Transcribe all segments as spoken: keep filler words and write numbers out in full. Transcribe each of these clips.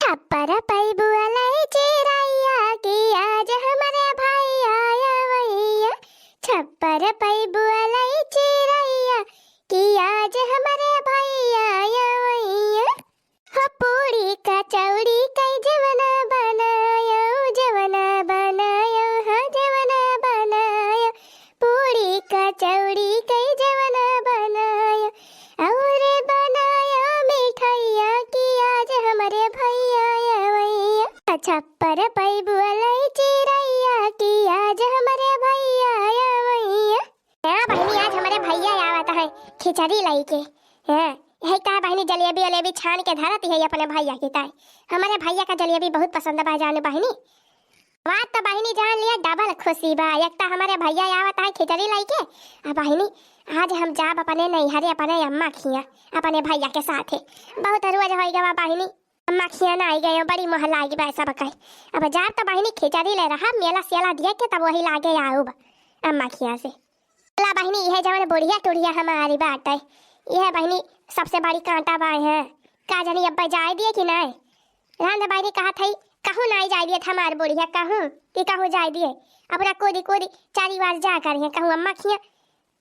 छप्पर पैबू अलई चिरैया कि आज हमरे भैया अवैया। छप्पर पैबू अलई चिरैया कि आज हमरे भैया अवैया। हो पूड़ी कचौड़ी कई जेवना बनायो, जेवना बनायो, हाँ जेवना बनायो। पूड़ी कचौड़ी कई जेवना बनायो, और बनायो मिठैया कि आज हमरे भैया अवैया। छप्पर पैबू अलई चिरैया कि आज हमरे भैया अवैया। हाँ बहिनी, आज हमरे भैया आवत है खिचड़ी लइके। हाँ, यही का बहिनी, जलेबी उलेबी छान के धरत है अपने भैया की ताई। हमरे भैया का जलेबी बहुत पसंद बा जाने बहिनी। बात तो बहिनी जान लिया, डबल खुशी बा। एक तो हमरे भैया आवत है खिचड़ी लइके, आ बहिनी आज हम जाब अपने नैहरे अपने अम्मा खिया अपने भैया के साथे। बहुत रोज होइ गवा बहिनी, अम्मा खिया ना आई गयो, बड़ी मोह लागी बा सब कहे। अब जाब तो बहिनी खिचड़ी ले रहा, मेला सेला दिया के तब वही लागे आऊब अम्मा खिया से। ला बहिनी, इहे जवन बुढ़िया टुढ़िया हमारी बाटे, इहे बहिनी सबसे बड़ी कांटा बाय है। का जानी अब जाए दिए कि नाय। रांध बहिनी कहत हई, कहूँ नाय जाए दिए हमार बुढ़िया, कहूँ कि कहूँ जाए दिए। अपना कूदी कूदी चारी बार जा करिहे, कहूँ अम्मा खिया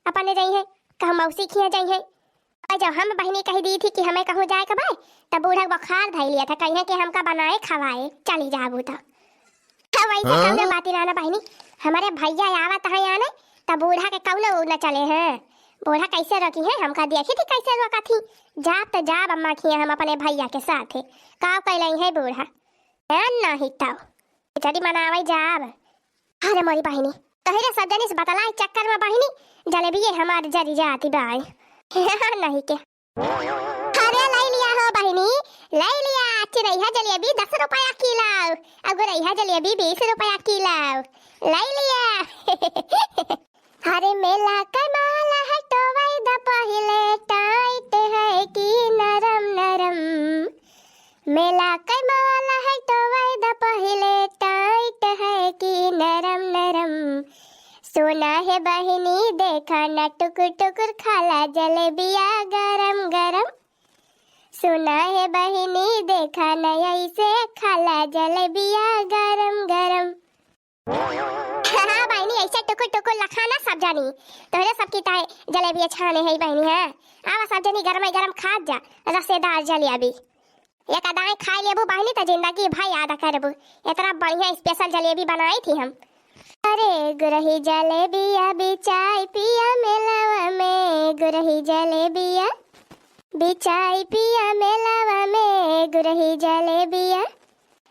अपने जइहे, कहूँ मौसी खिया जइहे। और जब हम बहिनी कही दी थी कि हमें कहूँ जाए के बाय, तब बूढ़ा बुखार धइ लिया था, कहिए कि हमका बनाए खवाए, चली जाबू तो। तो वैसे हाँ? कौनो बात ना ना बहिनी, हमारे भैया आवत है आने, तब बूढ़ा के कौनो न चले हैं। बूढ़ा कैसे रोकी है, हमका देखी थी कैसे रोका थी। जाब तो जाब अम्मा खिया हम अपने भैया के साथे। का कैलई है बूढ़ा? है नहीं तो खिचड़ी मनावे जाब। अरे मोरी बहिनी, तोहरे सब जनी से बतलाए चक्कर में बहिनी, जलेबिये हमार जरी जाती बाय। नहीं के। अरे लई लिया हो बहिनी, लई लिया। चिरैया जलेबी दस रुपया किलो, अगुरैया जलेबी बीस रुपया किलो, लई लिया। अरे मेला के माल है टोवई द पहिले, टाइट है कि नरम नरम। मेला के माल है टोवई द पहिले, टाइट है कि नरम नरम। सुना है बहिनी देखा न टुकुर टुकुर, खाला जलेबिया गरम गरम। सुना है बहिनी देखा न ऐसे, खाला जलेबिया गरम गरम। हाँ बहिनी, ऐसे टुकुर टुकुर लखा ना सब जानी। तोहरे सबकी ताई जलेबिया छाने है बहिनी, हाँ। आवा सब जानी गरम गरम खात जा रसेदार जलेबी। एक अदाएं खाई लेबू बहिनी त जिंदगी भर याद करबू। इतना बढ़िया special जलेबी बनाई थी हम। अरे गुरही जलेबिया बिचाई पिया मेलावा में, गुरही जलेबिया बिचाई पिया मेलावा में, गुरही जलेबिया।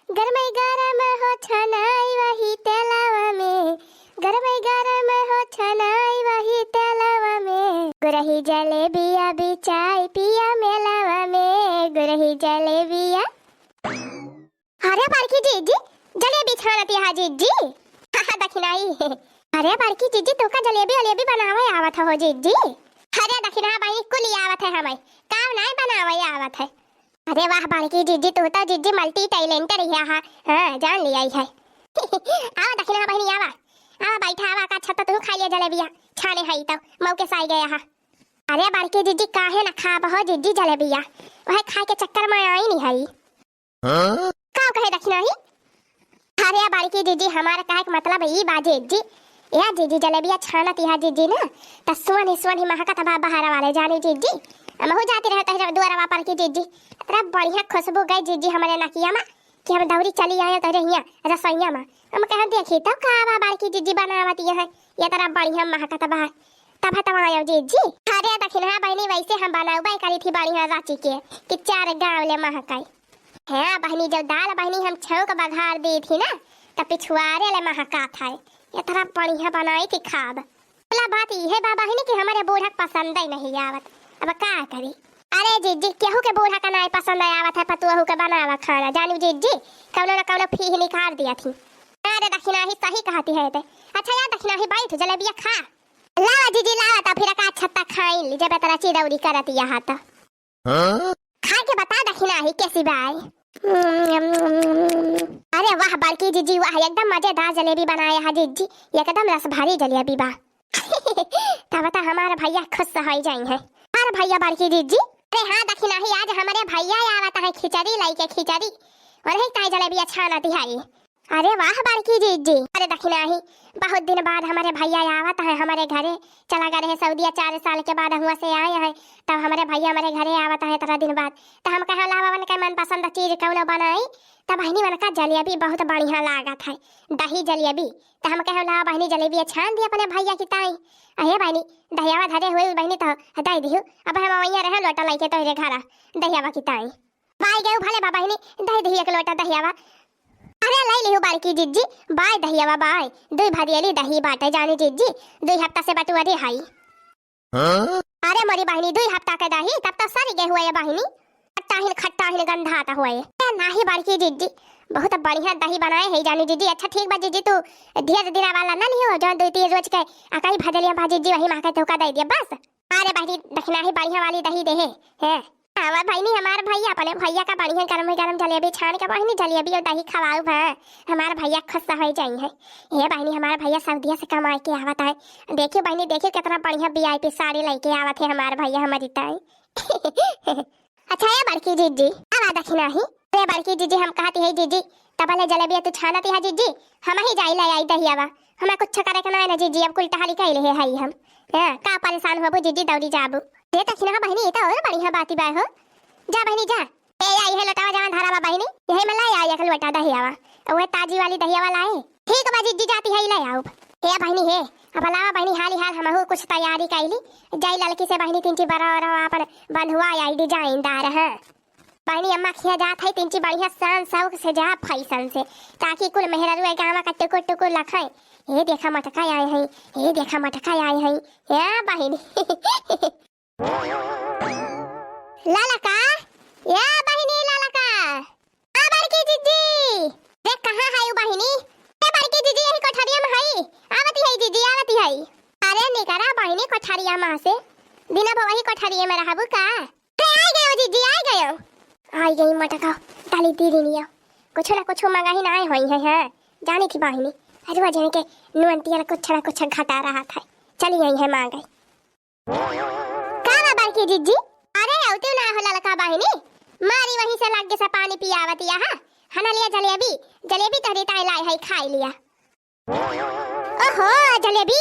गरमई गरम हो छनाई वही तेलावा में, गरमई गरम हो छनाई वही तेलावा में। गुरही जलेबिया बिचाई पिया मेलावा में, गुरही जलेबिया। अरे बड़की जिज्जी, जलेबी छानत हा जिज्जी। हाँ, हाँ, दखिनाही। अरे बड़की जिज्जी, तोका जलेबी वलेबी बनावे आवत हो जिज्जी? अरे दखिना बहिनी, कुल आवत है हमें, काम नाय बनावे आवत है। अरे वाह बड़की जिज्जी, तू तो जिज्जी multi talented ही हा। हाँ, जान लिया ही है। आवा दखिना बहिनी, आवा। आवा बैठा, आवा का छत तू खा लिया जलेबिया। छाने हई तो मौके साई गया हा। अरे बड़की जिज्जी, काहे ना खाब हो जिज्जी जलेबिया? वह खाए के चक्कर में आई नहीं हई। हाँ? का कहे दखिनाही? अरे बड़की जिज्जी, हमार कहे के मतलब ई बा जिज्जी, या जिज्जी जलेबिया छानत हा जिज्जी ना, त सुअन ही सुअन ही महकत बा बहरा वाले जानी जिज्जी। हमहू जाती रहे तहरे दुआरवा पर की जिज्जी, इतना बढ़िया खुशबू गई जिज्जी हमरे नकिया मा कि हम दौरी चली आए तहरे हिया रसोइया मा। हम कहे देखी तो का बा बड़की जिज्जी बनावत है, ये तरह बढ़िया महकत बा। तब तब आयो जिज्जी। अरे दखिना बहिनी, वैसे हम बनौबे करी थी बढ़िया राची के कि चार गाँव ले महकाई। हाँ बहिनी, जब दाल बहिनी हम छौंक बघार दी थी ना, त पिछुआरे ले महकात है। इतना बढ़िया बनाई थी खाब। भला बात ई है बा बहिनी कि हमारे बूढ़ा के पसंद ही नहीं आवत। अब का करी? अरे जिज्जी, केहू के बूढ़ा का नाई पसंद आवत है, पतोहू के बनावा खाना, जानू जिज्जी, कौनो ना कौनो फीह निकाल दिया थी। अरे दखिनाही सही कहती है ते। अच्छा यार दखिनाही, बैठ जलेबिया खा। लावा जिज्जी लावा, त फिर का छत्ता खाई ली, जब इतना चिरौरी करत यहाँ त। हाँ? खा के बता दखिनाही कैसी बाय। अरे वाह बड़की जिज्जी वाह, एकदम मजेदार जलेबी बनाया है जिज्जी, एकदम रस भरी जलेबी बा। तब तो हमारा भैया खुश हो जाई है। अरे भैया बड़की जिज्जी। अरे हाँ दखिनाही, आज हमारे भैया आवत है खिचड़ी लेके, खिचड़ी। वनही ताई जलेबिया छानत हई। अरे वाह बड़की जिज्जी, अरे दखिनाही, बहुत दिन बाद हमरे भइया आवत हैं हमरे घरे। चला गए रहे सऊदिया, चार साल के बाद हुआँ से आए हैं, तब हमरे भइया हमरे घरे आवत हैं इतना दिन बाद। त हम कहे लावा उनके मनपसंद चीज कउनो बनाई, त बहिनी उनका जलेबी बहुत बढ़िया लागत है, दही जलेबी। त हम कहे लावा बहिनी जलेबिया छान दी अपने भइया की ताई। अहे बहिनी, दहियावा धरे हुए बहिनी त दइ दिहु, अब हम वइया रहे लोटा लइके तोहरे घरा दहियावा की ताई। बाइ गयो भले बा बहिनी, दइ दिही एक लोटा दहियावा। अरे लइ लिहु बड़की जिज्जी, बाइ दहियावा बाइ, दुइ भदियली दही बाटे जानी जिज्जी, दुइ हफ्ता से बटुअरी हई। हाँ? अरे मोरी बहिनी, दुइ हफ्ता के दही तब तो सरि गए हुए बहिनी, खट्टाहिन खट्टाहिन गंधात हुए। ए नाही बड़की जिज्जी, बहुत बढ़िया दही बनाए है जानी जिज्जी। अच्छा ठीक बा जिज्जी, तू ढेर दिना वाला ना लिहो, जौन दुइ तीन रोज के अकई भदलिया बा जिज्जी, वही माँ के तोहका दइ दिया बस। अरे बहिनी, दखिनाही बढ़िया वाली दही देहे। हैं? हमार बहिनी, हमार भइया, अपने भइया का बढ़िया गरम गरम जलेबी छान के बहिनी, जलेबी और दही खवाउब। हमार भइया खुश होइ जाइहैं। हे बहिनी, हमार भइया सऊदिया से कमाइ के आवत है। देखियो बहिनी, देखियो कितना बढ़िया VIP साड़ी लइके आवत है हमार भइया हमरी ताई। अच्छा ए बड़की जिज्जी, अब आ दखिनाही। अरे बड़की जिज्जी, हम कहत ही जिज्जी, तबले जलेबिया तू छानत हा जिज्जी, हमही जाई लइ आई दहियावा। हमें कुछ करे के नाहीं ना जिज्जी, अब कुल टहली कइ लेहे हई हम। हाँ, का परेसान होबू जिज्जी, दौड़ी जाबू। दे दखिना बहिनी, ई त और बढ़िया बाती बा हो। जा बहिनी जा। ए, या इहे लोटावा जवन धरा बा बहिनी, यही में लइ आई एक लोटा दहियावा। उहे ताजी वाली दहियावा लाए। ठीक बा जिज्जी, जाती है लइ आउब। हे बहिनी हे, अब लावा बहिनी हाली हाल हमहू कुछ तैयारी कइली। जाई ललकी से बहिनी तीन ची बरा बरा आपन बंधुआ आई डिजाइनदार, हाँ। बहिनी अम्मा खिया जात है, तीन ची बढ़िया शान शौक से जा फैशन से, ताकि कुल मेहरारू ए गाँव का टुकुर टुकुर लखै। ए देखा मटका आए हैं, ए देखा मटका आए हैं, ए बहिनी। ललका, ए बहिनी ललका, आ बड़की जिज्जी, रे कहाँ है उ बहिनी? ए बड़की जिज्जी यही कोठरिया में है, आवती है जिज्जी, आवती है। अरे निकरा बहिनी कोठरिया में से, दिना भर वही कोठरिया में रहबू का? अरे, आइ गयो जिज्जी, आइ गयो। आइ गई मटका, डाली दीदी निया। कुछ ना कुछ मंगाही ना आए होई है, हाँ। जानी थी बहिनी, अरे वो जने के नुअंती वाला कुछ ना कुछ घटा रहा था। चली आई है मांगे। का बा बड़की जिज्जी? अरे, अउतू ना हो ललका बहिनी। मारी वहीं से लग्गे से पानी पियावती आहा। हना लिया जलेबी, जलेबी तोहरी ताई लाए है, खाई लिया। ओहो, जलेबी!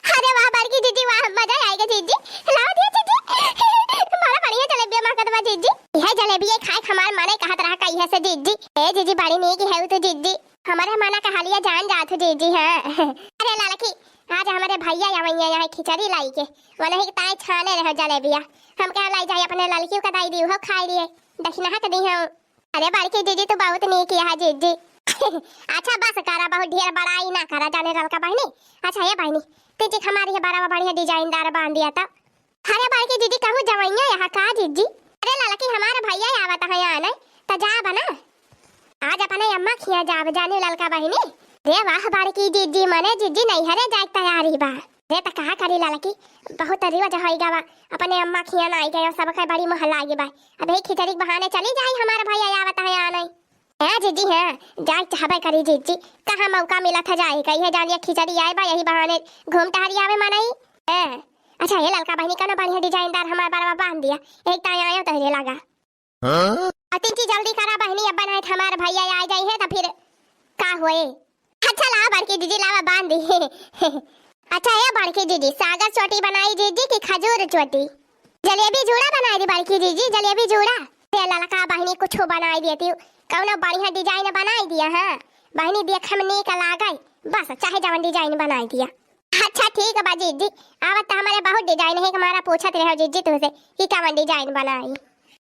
अरे वाह, बड़की जिज्जी, वाह, मजा आइगा जिज्जी। लावा दिया जिज्जी। बड़ा बढ़िया जलेबिया महकत बा जिज्जी। यह जलेबिया खाए के हमार मने कहत रहा कहिया से जिज्जी। ए जिज्जी, बड़ी नीक है तू जिज्जी। हमारे मना कहा लिया जान जात हो जिज्जी, हाँ। अरे ललकी, आज हमारे भइया आवइया यहाँ खिचड़ी लाइके। वनही ताई छाने रहो जलेबिया। हम कहा लाई जाए अपने ललकी का दाई दी हो खाई लिए। दखिनहा के दी हो। अरे बड़की जिज्जी, तू बहुत नीक यहाँ जिज्जी। अच्छा बस करा, बहुत ढेर बड़ाई ना करा जाने ललका बहिनी। अच्छा ए बहिनी, तीन ची हमारी है बड़ा बढ़िया डिजाइनदार बांध दिया था। अरे बड़की जिज्जी, कहूँ जवइया यहाँ का जिज्जी? अरे ललकी, हमार भइया आवत है यहाँ नहीं, त जा बना। आज अपने अम्मा खिया जाब जाने ललका बहिनी। रे वाह बड़की जिज्जी, मने जिज्जी नैहरे जाए के तैयारी बा। रे त कहा करी ललकी, बहुत रिवाज होई गवा, अपने अम्मा खिया ना आई गयो, सबके बड़ी मोह लागी बा। अब यही खिचड़ी के बहाने चली जाई, हमार भइया आवत है यहाँ नहीं। हाँ जिज्जी, हाँ, जाए चाहबे करी जिज्जी, कहाँ मौका मिला था जाए का, यह जानिए खिचड़ी आए बा, यही बहाने घूम टहरी आवे मनई। हाँ, अच्छा ये ललका बहिनी, कौनो बढ़िया डिजाइनदार हमार बरवा बांध दिया, एक ताई आयो तोहरे लगा। हाँ? अतिन ची जल्दी करा बहिनी, अब बनाए हमार भइया आ जाई है तो फिर का होए? अच्छा लावा बड़की जिज्जी, लावा बांध दी। अच्छा ए बड़की जिज्जी, सागर चोटी बनाई जिज्जी कि खजूर चोटी? जलेबी जूड़ा बनाई दी बड़की जिज्जी, जलेबी जूड़ा। ए ललका बहिनी, कुछ बनाई देती, कौनो बढ़िया डिजाइन बनाई दिया। हाँ बहिनी, देखे में नीक लागे, बस चाहे जवन डिजाइन बनाई दिया। अच्छा ठीक बा जिज्जी, आवत त हमारे बहुत डिजाइन है, हमारा पूछत रहो जिज्जी तुमसे कि कवन डिजाइन बनाई।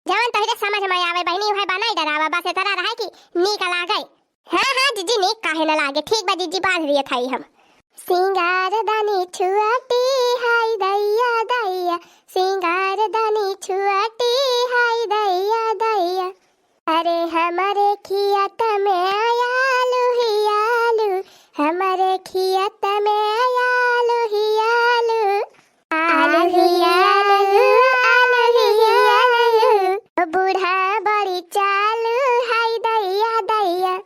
जवन तोहरे समझ में आवे बहिनी, उहे बनाई डरावा, बस इतना रहे कि नीक लागे। हाँ हाँ जिज्जी, नीक काहे न लागे। ठीक बा जिज्जी, बांध दिया थाई हम। सिंगार दानी छुआटी हाय दैया दैया, सिंगार दानी छुआटी हाय दैया दैया। अरे हमरे खियत में आलू ही आलू, हमरे खियत में आलू ही आलू। आलू ही आलू, आलू ही आलू। बूढ़ा बड़ी चालू हाय दैया दैया,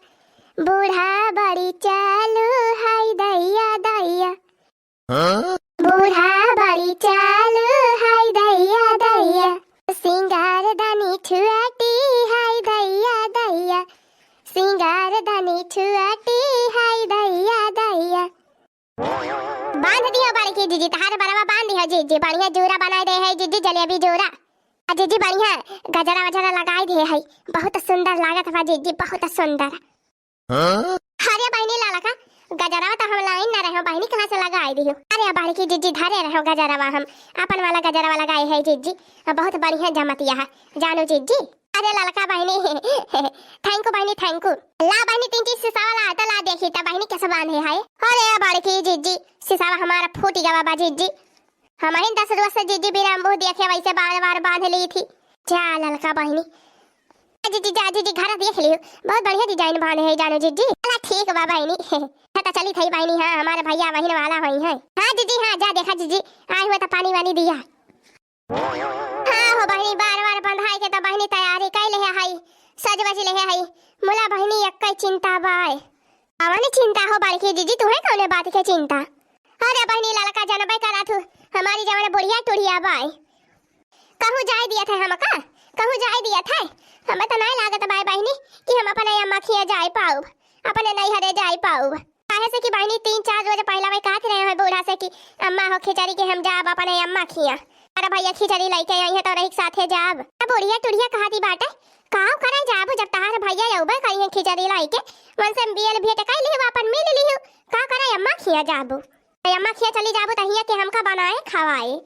बूढ़ा बड़ी चालू हाय दैया दैया। हाँ? बूढ़ा बड़ी चालू हाय दैया दैया, सिंगार दानी छुआटी हाय दैया दैया। सिंगार धनी छुअटी है दैया दैया। बांध दियो बड़की जिज्जी, तहार बरवा बांध दियो जिज्जी, बढ़िया जूरा बनाए दे है जिज्जी, जलेबी जूरा। आ जिज्जी बढ़िया गजरा वजरा लगाई दे है, बहुत सुंदर लागत बा जिज्जी, बहुत सुंदर। हाँ? अरे बहिनी ललका, गजरवा तो हम लाइन न रहे बहिनी, कहाँ से लगाई दियो? अरे बड़की जिज्जी धरे रहो गजरवा, हम अपन वाला गजरवा लगाए है जिज्जी, बहुत बढ़िया जमतिया है जानू जिज्जी। अरे ललका बहिनी thank you बहिनी, thank you। ला बहिनी तीन चीज सिसावा ला, तो ला देखी तो बहिनी कैसे बांधे है। अरे बड़की जिज्जी, सिसावा हमारा फूटी गवा बा जिज्जी, हम ही दस रोज से जिज्जी बिना मुंह देखे वैसे बार बार बांध ली थी। जा ललका बहिनी, जिज्जी जा जिज्जी घर देख लियो, बहुत बढ़िया design बांधे है जानू जिज्जी। चला ठीक बा बहिनी। हाँ तो चली थई बहिनी, हाँ हमारे भैया बहिन वाला होई है। हाँ जिज्जी हाँ, जा देखा जिज्जी, आए हुए तो पानी वानी दिया। हाँ हो बहिनी, बार बार बंधाई के तो बहिनी तैयारी कई ले है, सज बज ले है। मुला बहिनी एक्कै चिंता बाय। कवन चिंता हो बड़की जिज्जी, तुहे कौने बात के चिंता? अरे बहिनी ललका जनबे करा थू, हमारी जवन बुढ़िया टुढ़िया बाय, कहूँ जाए दिया थे हमका, कहूँ जाए दिया थे। हमें तो नहीं लागत बाय बहिनी कि हम अपने अम्मा खिया जाए पाउब, अपने नैहरे जाए पाउब। काहे से कि बहिनी तीन चार रोज पहला वही कहत रहे हैं बूढ़ा से कि अम्मा हो खिचड़ी के हम जाब अपने अम्मा खिया। अरे भैया खिचड़ी लेके आई है तो रही साथे जाब। अब बुढ़िया टुढ़िया कहती बाटे, काव करे जाबू जब तहार भैया अउबे करी है खिचड़ी लेके, मन से बियल भेंट कई लिहू, अपन मिल लिहू, का करे अम्मा खिया जाबू? अम्मा खिया चली जाबू त हियाँ के हमका बनाए खवाए।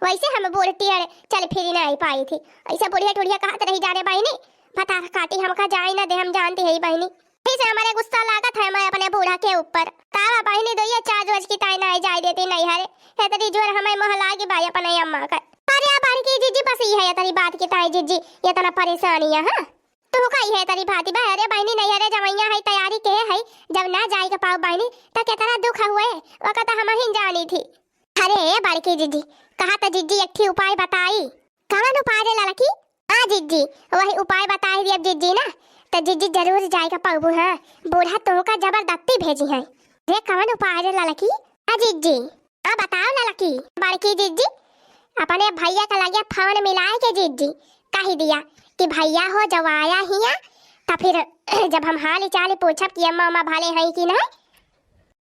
वैसे हम बूढ़ टियर चल फिरी नहीं पाई थी। ऐसे बुढ़िया टुढ़िया कहत रही जाने बहिनी, भतार काटी हमका जाए ना दे, हम जानती है बहिनी। फिर से हमारे गुस्सा लागत है मैं अपने बूढ़ा के ऊपर। तावा बहिनी दोइया चार रोज की ताई नहीं जाए देती नहीं हरे। इतनी जोर हमें मोह लागी बाई अपने अम्मा का। अरे बड़की जिज्जी बस ये है इतनी बात की ताई जिज्जी, इतना परेशानी है, हाँ? तू का ये तरी भाती बा? अरे बहिनी, नैहरे जवैया है, तैयारी के है, जब ना जाए के पाओ बहिनी, त केतना दुख हुए, ओका त हम ही जानी थी। अरे बड़की जिज्जी, कहा त जिज्जी एक ठी उपाय बताई। कवन उपाय रे ललकी? हाँ जिज्जी, वही उपाय बताई दिया जिज्जी ना, त जिज्जी जरूर जाए के पाबू। हाँ, बूढ़ा तुमका जबरदस्ती भेजी है। रे कवन उपाय रे ललकी? हाँ जिज्जी। हाँ बताओ ललकी। बड़की जिज्जी, अपने भैया के लगे फोन मिलाए के जिज्जी कही दिया कि भैया हो जब आया हिया, त फिर जब हम हाल चाल पूछब कि अम्मा उम्मा भले हैं कि नहीं।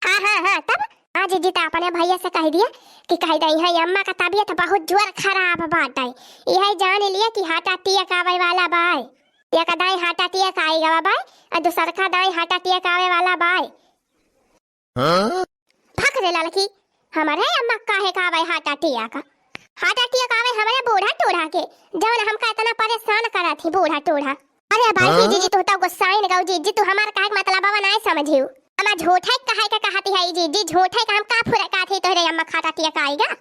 हाँ हाँ हाँ, तब हाँ जिज्जी, त अपने भैया से कह दिया कि कह दे है अम्मा का तबीयत बहुत जोर खराब बाटे, यह जान लिया कि हार्ट अटैक आवे वाला बाय। एक दाई हार्ट अटैक आई गवा बाय, और दूसर का दाई हार्ट अटैक आवे वाला बाय। हाँ? भक रे ललकी, हमरे अम्मा काहे का आवे हार्ट अटैक? हार्ट अटैक आवे हमरे बूढ़ा टूढ़ा के, जवन हमका इतना परेशान करत ही बूढ़ा टूढ़ा। अरे भाई हाँ? जिज्जी, तू तो गुस्साइन गऊ जिज्जी, तू हमार काहे के मतलब बा नाय समझियो। अम्मा झूठे काहे के कहती है जिज्जी, झूठे का हम का फुरे का थी तोहरे अम्मा हार्ट अटैक आएगा?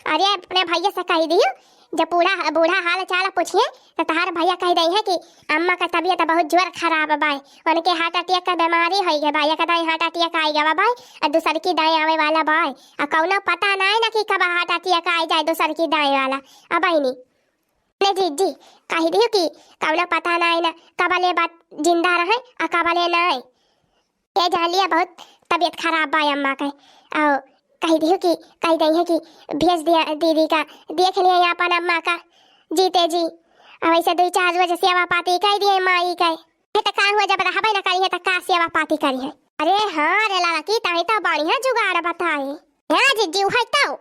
अरे अपने भैया से कह दियो, जब बूढ़ा, बूढ़ा हाल चाल पूछिए, त तहार भैया कह दे है कि अम्मा का तबीयत बहुत जोर खराब बाय, उनके हार्ट अटैक का बीमारी होई गए बाय, एक दाई हार्ट अटैक आई गवा बाय, और दूसर की दाई आवे वाला बाय, और कौनो पता नाय ना कि कब हार्ट अटैक आई जाए दूसर की दाई वाला। अब बहिनी, ने जिज्जी, कह दियो कि कौनो पता नाय ना कब ले बात जिंदा रहे, और कब ले नाय। के जान लिया बहुत तबीयत खराब बा अम्मा के। और कह दियो कि, कह दे है कि भेज दिया दीदी का, देख लिया अपन अम्मा का जीते जी। और ऐसे दो चार बजे सेवा पाती कह दिए माई के। है त का हुआ, जब रहबे न करी है त का सेवा पाती करी है? अरे हाँ रे ललकी, ताई तो बढ़िया जुगाड़ बताए। हाँ जिज्जी, उहे तो।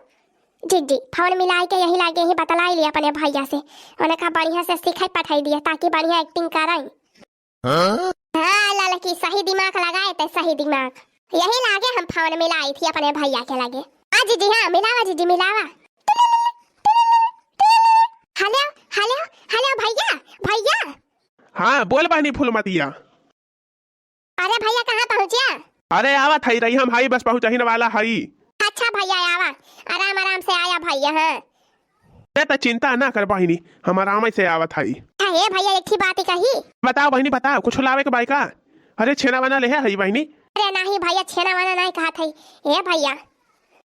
जिज्जी, फोन मिलाई के यही लागे ही बतलाई लिया अपने भैया से। उन्हें का बढ़िया से सिखाई पठाई दिया ताकि बढ़िया एक्टिंग कराई। हाँ? हाँ, ललकी सही दिमाग लगाए ते सही दिमाग। यही लागे हम फोन मिलाई थी अपने भैया के लगे। हाँ जिज्जी, हाँ, मिलावा जिज्जी, मिलावा। हेलो, हेलो, हेलो भैया, भैया। हाँ, बोल बहनी फूलमतिया। अरे भैया, कहाँ पहुँचिया? अरे आवत हई रही हम हई, बस पहुँचहिन वाला हई। अच्छा भैया, आवा, आराम आराम से आया भैया। हाँ। अरे त चिंता ना कर बहिनी, हम आराम से आवत हई। अरे भैया, एक ही बात कही। बताओ बहिनी, बताओ, कुछ लावे के बाय का? अरे छेना वना लेहे हई बहिनी। अरे नहीं भैया, छेना वना नहीं कहत हई। ए भैया।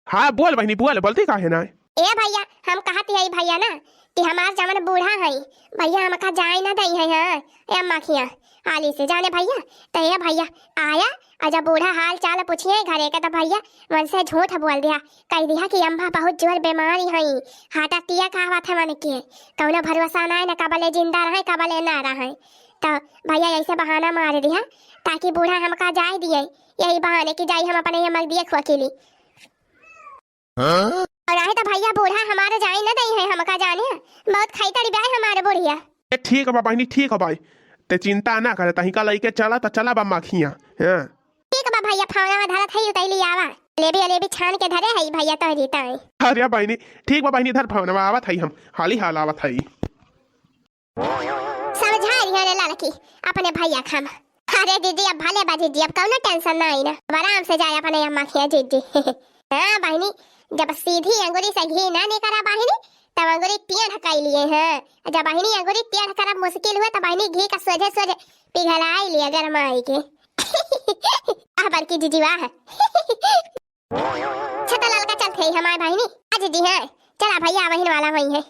हाँ बोल बहिनी, बोल, बोलती काहे ना? ए भैया, हम कहत हई भैया ना कि हमार जवन बूढ़ा हई भैया, हमका जाए ना दई है। हाँ, ए अम्मा खिया आली से जाने भैया। त ए भैया, आया, और जब बूढ़ा हाल चाल पूछिए घरे के, तो भैया मन से झूठ बोल दिया, कह दिया कि अम्मा बहुत जोर बीमारी हई, हार्ट अटैक आवत है मन के, कौनो भरोसा ना है, न कबले जिंदा रहे, कबले ना रहे। तो भैया ऐसे बहाना मार दिया ताकि बूढ़ा हमका जाए दिए, यही बहाने कि जाई हम अपने अम्मा के दिए खोकिली। हाँ? और नाही तो भैया बूढ़ा हमारे जाए न दई है हमका जाने, बहुत खाई तड़ी ब्याह हमारे बुढ़िया। ए, ठीक बा बहिनी, ठीक बा। ते चिंता ना करे, तहिका लइके चला त चला बा मखिया। हाँ। ठीक बा भैया, फौना में धरत है, उतैली आवा। लेबी अलेबी छान के धरे है भैया तोहरी ताई। अरे बहिनी, ठीक बा बहिनी, धर फौनवा, आवत है हम, हाली हाल आवत है। समझा रही है ललकी अपने भैया खाम। अरे दीदी, अब भले बा दीदी, अब कौनो tension ना आई ना, अब आराम से जाए अपने अम्मा खिया दीदी। हाँ बहिनी, जब सीधी अंगुरी से घी ना निकरा बहिनी, तब अंगुरी टेढ़ कई लिए हैं। जब बहिनी अंगुरी टेढ़ करब मुश्किल हुए, तब बहिनी घी का सोझे सोझे पिघलाई लिए गरमाई के। आह बड़की दीदी वाह। छता ललका चलत है हमार बहिनी। आ दीदी हैं, चला भैया बहिन वाला वही है।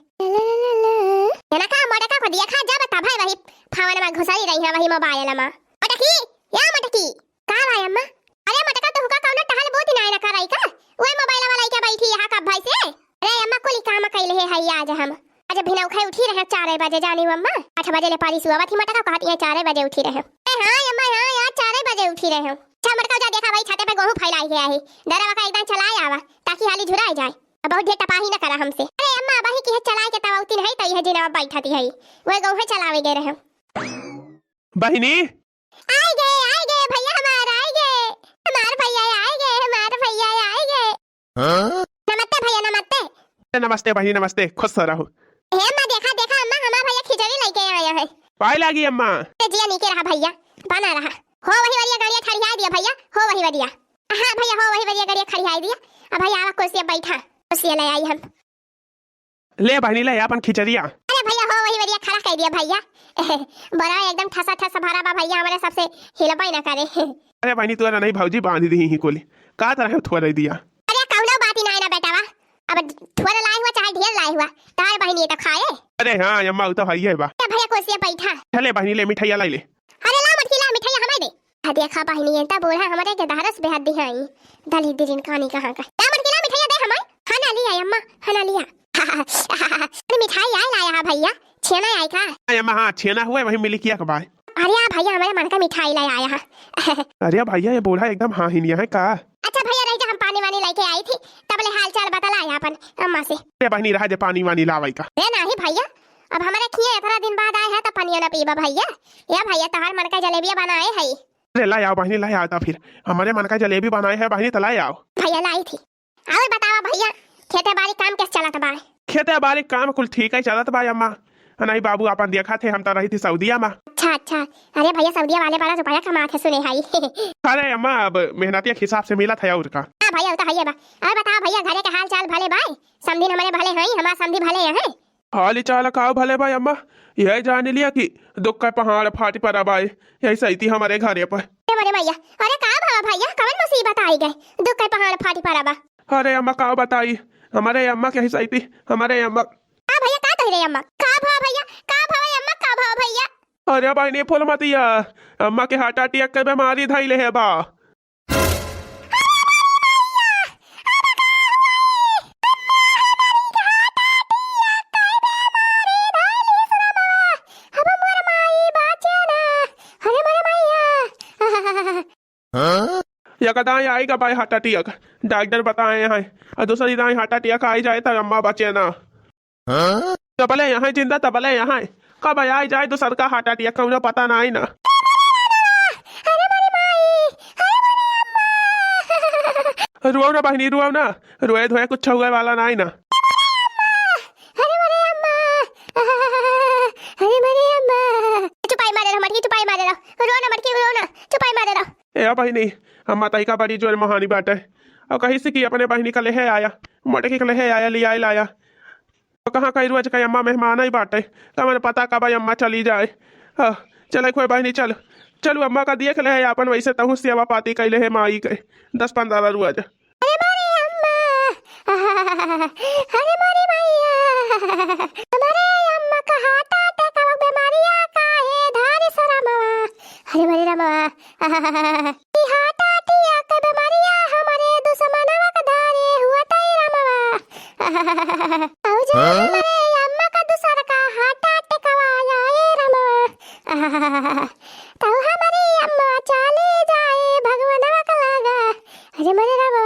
जना का मोटका को दिया खा जा बता भाई वही फावन में घुसरी रही है वही mobile में। मोटकी, या मोटकी, का भाई अम्मा? अरे मोटका तो हुका कौनो टहल बोती नाय ना कराई का? वही mobile वाला लेके बैठी यहाँ कब भाई से? अरे अम्मा कुल काम कैले है, है आज हम। आज भिनौखे उठी रहे चार बजे जानी हो अम्मा। आठ बजे ले पारी सुआवत ही मोटका कहती है चार बजे उठी रहे। ए हाँ अम्मा हाँ यार चार बजे उठी रहे। अच्छा मोटका जा देखा भाई छते पे गेहूं फैलाई गया है। दरवा का एकदम चलाए आवा ताकि हाली झुराई जाए। अब बहुत ढेर टपाही न करा हमसे। अरे अम्मा अबही की है चलाए के तवा उतिन है तो यह जिनवा बैठती है। वह गेहूं चलावे गए रहे। बहिनी। आए गए, आए गए भैया हमार आए गए। हमार भैया आए गए, हमार भैया आए गए। हाँ? नमस्ते भैया, नमस्ते। नमस्ते बहिनी, नमस्ते, खुश रहो। हे अम्मा, देखा, देखा अम्मा, हमार भैया खिचड़ी लेके आया है। पाए लागी अम्मा। ए जिया नीके रहा भैया, बना रहा। हो वही वरिया गाड़िया ठड़िया दिया भैया, हो वही वरिया। हाँ भैया, हो वही वरिया गाड़िया खड़िया दिया। अब भैया आवा कुर्सी बैठा, कुर्सी ले आई हम। ले बहिनी, ले आपन खिचड़िया। अरे भैया, हो वही वरिया खड़ा कर दिया भैया। बड़ा एकदम ठसा ठस भरा बा भैया, हमारे सबसे हिलबे ना करे। अरे बहिनी, तोरा नहीं भौजी बांध दी ही कुल। का तरह थोड़ा दिया। अरे कौनो बात ही ना है ना बेटावा, अब थोड़ा लाए हुआ चाहे ढेर लाए हुआ, तार बहिनी ये तो खाए। अरे हाँ अम्मा, उ तो हइये बा। ए भैया कुर्सी बैठा। चले बहिनी, ले मिठाइया लाई ले। अरे ला मटकी ला मिठाइया हमें दे। आ देखा बहिनी, ये तो बूढ़ा हमारे के दहरस बेहद दिहाई। दली दिरिन कानी कहाँ का। ला मटकी ला मिठाइया दे हमें। हाँ ना लिया अम्मा, हाँ ना लिया। अरे मिठाई आए लाया है भैया, छेना आए का? अरे अम्मा हाँ, छेना हुआ वही मिलिकिया के बाय। अरे आ भैया, हमारे मन का मिठाई ले आया है। अरे भैया, ये बूढ़ा एकदम हाँ ही नहीं है का? अच्छा भैया, रह जा, हम पानी वानी लेके आई थी, तब ले हाल चाल बतला आया अपन अम्मा से। अरे बहिनी, रहा जे पानी वानी लावे का। अरे नाही भैया, अब हमारे खिए इतना दिन बाद आए हैं तो पनिया ना पीबा भैया। या भैया, तोहार मन का जलेबिया बनाए है। अरे ला आओ बहिनी, ला आओ तो फिर। हमारे मन का जलेबी बनाए है बहिनी, तो ला आओ। भैया लाई थी। और बतावा भैया, खेते बाड़ी काम कैसे चलत बा? खेते बाड़ी काम कुल ठीक है चलत बा अम्मा। नहीं बाबू, अपन देखा थे, हम तो रही थी सऊदिया में। अच्छा अच्छा। अरे भैया, सऊदिया वाले बड़ा रुपया कमात है सुने हई। अरे अम्मा, अब मेहनतिया के हिसाब से मिलत है और का। हाँ भैया, वो तो है बा। और बतावा भैया, घरे के हाल चाल भले बाय? समधिन हमारे भले हैं, हमार समधी भले हैं। हाल चाल का भले बाय अम्मा, यह जान लिया कि दुख का पहाड़ फाटी पड़ा बाय, यही सही थी हमारे घरे पर। अरे मोरे मैया, अरे का भवा भैया, कवन मुसीबत आई गए, दुख का पहाड़ फाटी पड़ा बा? अरे अम्मा का बताई, हमारे अम्मा के ही सही थी, हमारे अम्मा। का भैया, का कह रहे अम्मा? का भवा भैया, का भवा अम्मा, का भवा भैया? अरे बहिनी फूलमतिया, अम्मा के heart attack के बीमारी धइले है बा। अब मोर माई बाचे ना। अरे मोर माई, आ। हाँ? या कदाई आई का बाय heart attack, डॉक्टर बताए हैं। और दूसरी दाई heart attack आई जाए तो अम्मा बचे ना। हाँ? तबले यहाँ जिंदा, तबले यहाँ। कब आई जाए दूसर का heart attack, कौनो पता ना आई ना। अरे मोरी माई, अरे मोरी अम्मा। रुआओ ना बहिनी, रुआओ ना। रोए धोए कुछ हुए वाला ना आई ना। अरे मोरी अम्मा, अरे मोरी अम्मा। चुपाई मारे रहो मटकी, चुपाई मारे रहो। रो ना मटकी, रो ना, चुपाई मारे रहो। ए बहिनी, अम्मा तइका बड़ी जोर महानी बाटे। और कहीं से कि अपने बहिनी का लेहे आया, मोटकी का लेहे आया, लियाए लाया। तो कहाँ कई रोज का अम्मा मेहमान आई बाटे, कमन पता कब अम्मा चली जाए। हाँ, चले कोई बहिनी, चल, चलू अम्मा का देख ले है अपन, वैसे तहु सेवा पाती कैले है माई के दस पन्द्रह रोज। अरे मोरी अम्मा, अरे मोरी मैया, हमारे अम्मा का heart attack का बीमारिया का है धारे सो रामवा। अरे मोरी रामवा, ई heart attack के बीमारिया हमारे दुश्मनवा का धारे हुआ ताई रामवा। औ जान हाँ? मरे अम्मा का दूसर का heart attack आया ए रामवा। तउ हमरी अम्मा चली जाए भगवनवा का लगा। अरे मोरे रामा,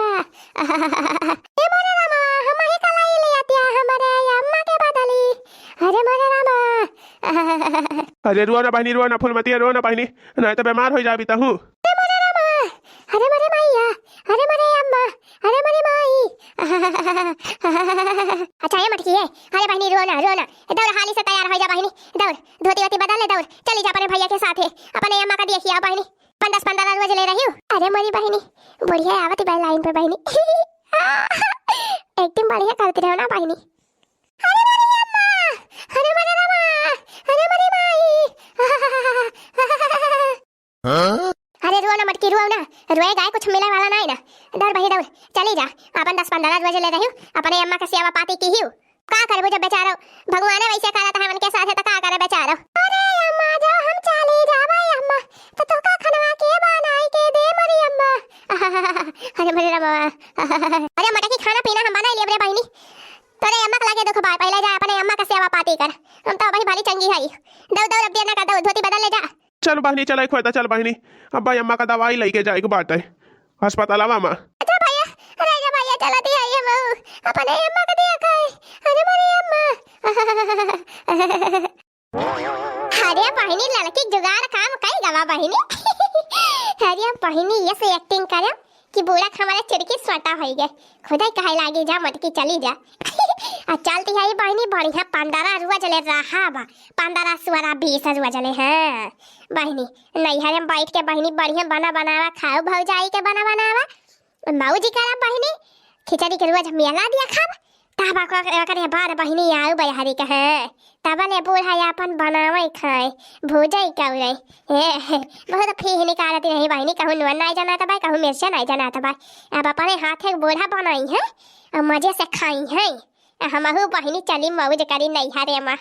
ए मोरे रामा, हमही का लाई लिया त्या हमरे अम्मा के बदली। अरे मोरे रामा। अरे रोआ ना बहिनी, रोआ ना फूलमतिया, रोआ ना बहिनी, नाहीं तो बीमार होइ जाबी तहूँ। अरे मोरे रामा, अरे मोरे माइया, अरे मोरे अम्मा, अरे मोरे माई। अच्छा ए मटकी ए, अरे बहिनी रोआ ना, रोआ ना, दौड़ हाली से तैयार होइ जा बहिनी, दौड़ धोती वोती बदल ले, दौड़ चली जा अपने भइया के साथे, अपने अम्मा का देखिया बहिनी, अपन दस पन्द्रह रोज ले रही हूँ। अरे मोरी बहिनी, बुढ़िया आवत बा लाइन पे बहिनी। Acting बढ़िया करती रहो ना बहिनी। अरे मोरी अम्मा, अरे मोरे रामा, अरे मोरी माई। अरे रोआ ना मटकी, रोआ ना, रोए गाए कुछ मिले वाला नाहीं ना। दौड़ बहिनी दौड़, चली जा, अपन दस पन्द्रह रोज ले रही हूँ, अपने अम्मा का सेवा पाती किहिउ। का करबो जब बेचारो भगवाने वैसे करत है उनके साथे, तो का करे बेचारो। अरे अम्मा, जब हम चली जाबे अम्मा, तो तोका खनवा के बनाई के दे मोरी अम्मा। अरे मोरे रामा। अरे मटकी, खाना पीना हम बनाई लेब रे बहिनी, तोरे अम्मा के लगे दुख बा, पहिले जा अपने अम्मा का सेवा पाती कर, हम तो अबही भली चंगी हई। दौड़ दौड़, अब देर ना कर, दौड़ धोती बदल ले जा। चल बहिनी, चल एक होता, चल बहिनी, अब्बा अम्मा का दवाई लइके जाए के बाटे अस्पतालवा मा। अच्छा भइया, अरे जा भइया, चलती है ये मऊ, अपने अम्मा का देखा है। अरे मोरी अम्मा। अरे बहिनी, लड़की जुगाड़ काम कइ गवा बहिनी। अरे बहिनी, ये से acting करे कि बूढ़ा हमारे चिड़की सोटा होइ गए। खुदे कहे लागी, जा मटकी चली जा। आ चलती है बहिनी, बढ़िया पन्द्रह रोज ले रहा बा, पन्द्रह सोरह बीस रोज ले। हाँ बहिनी, नैहर में बैठ के बहिनी बढ़िया बना बनावा खाओ, भौजाई के बना बनावा, मौज करा बहिनी। खिचड़ी के रोज मेला दिया खाब, तब ओकर, ओकरे बाद बहिनी आऊ बहरी के, हाँ, तब ले बूढ़ा अपन बनावे खाए, भूजे कौरे। ए, बहुत फीह निकालती रही बहिनी, कहूँ नून नाहीं जनात बा, कहूँ मिर्चा नाहीं जनात बा। अब अपने हाथे बूढ़ा बनाई है, और मजे से खाई है। हमहू बहिनी चली मौज करी नैहरे मा।